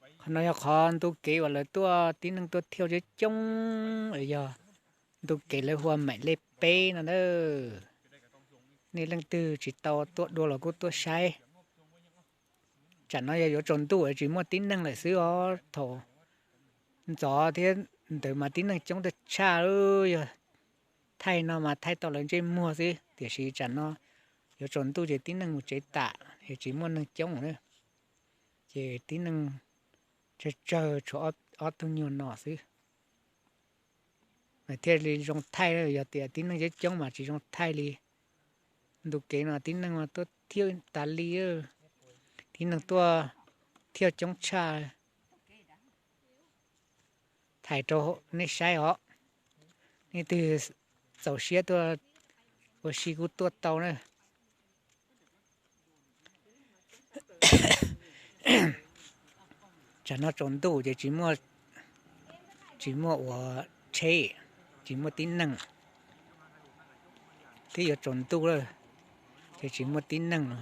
Qhov no yog qhov ntu kev uas lawv tuaj, tib neeg tuaj thiaj coob coob, yog ntu kev lawv hu ua Maim Lej peb no na. Nej leej twg tsis tau tuaj dua los kuj tuaj saib. Tsam no yog yuav tsaus ntuj tsis muaj tib neeg lawm xwb os. Thaum ntxov thiab ntawd mas tib neeg coob tag tshaj, yog thaij no mas thaij tau lawv ntsej muag xwb, tiam sis tsam no yuav tsaus ntuj ces tib neeg mus tsev tas, tsis muaj neeg coob na. Ces tib neeg tsawg tsawg, tshuav ob tug nyuag no xwb mas thiaj li zoo thaij. Yog tias tib neeg coob coob mas tsis zoo thaij li. Ntu kev no tib neeg mas tuaj thiaj tas li, tib neeg tuaj thiaj coob tshaj. Thaij rau nej saib os, nej twg txaus siab tuaj ua si kuj tuaj tau na. Tsam no tsaus ntuj ces tsis muaj ua tsheb, tsis muaj tib neeg, thiab yuav tsaus ntuj lawm ces tsis muaj tib neeg no.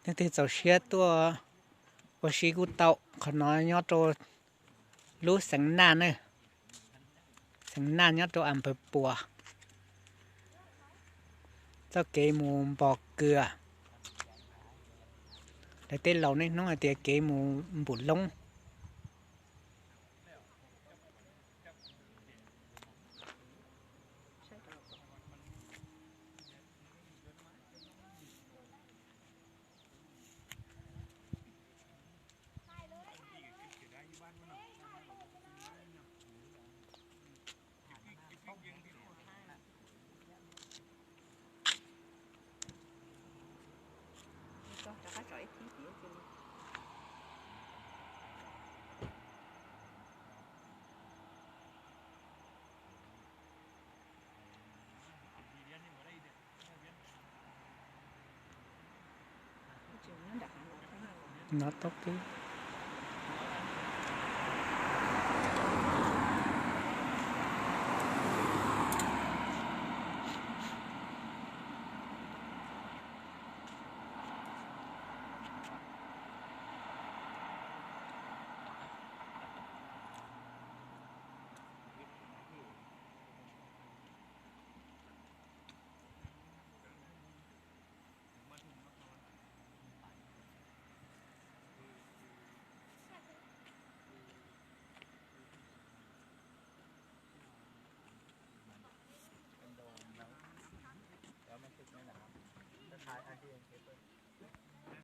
Nej twg txaus siab tuaj ua si kuj tau. Qhov no nyob rau lub xeev Naj na, xeev Naj nyob rau Anpaws Puas, txoj kev mus Npos Kws. Lawv tej laus niaj hnub hais tias kev mus Npum Loob. No tau pw.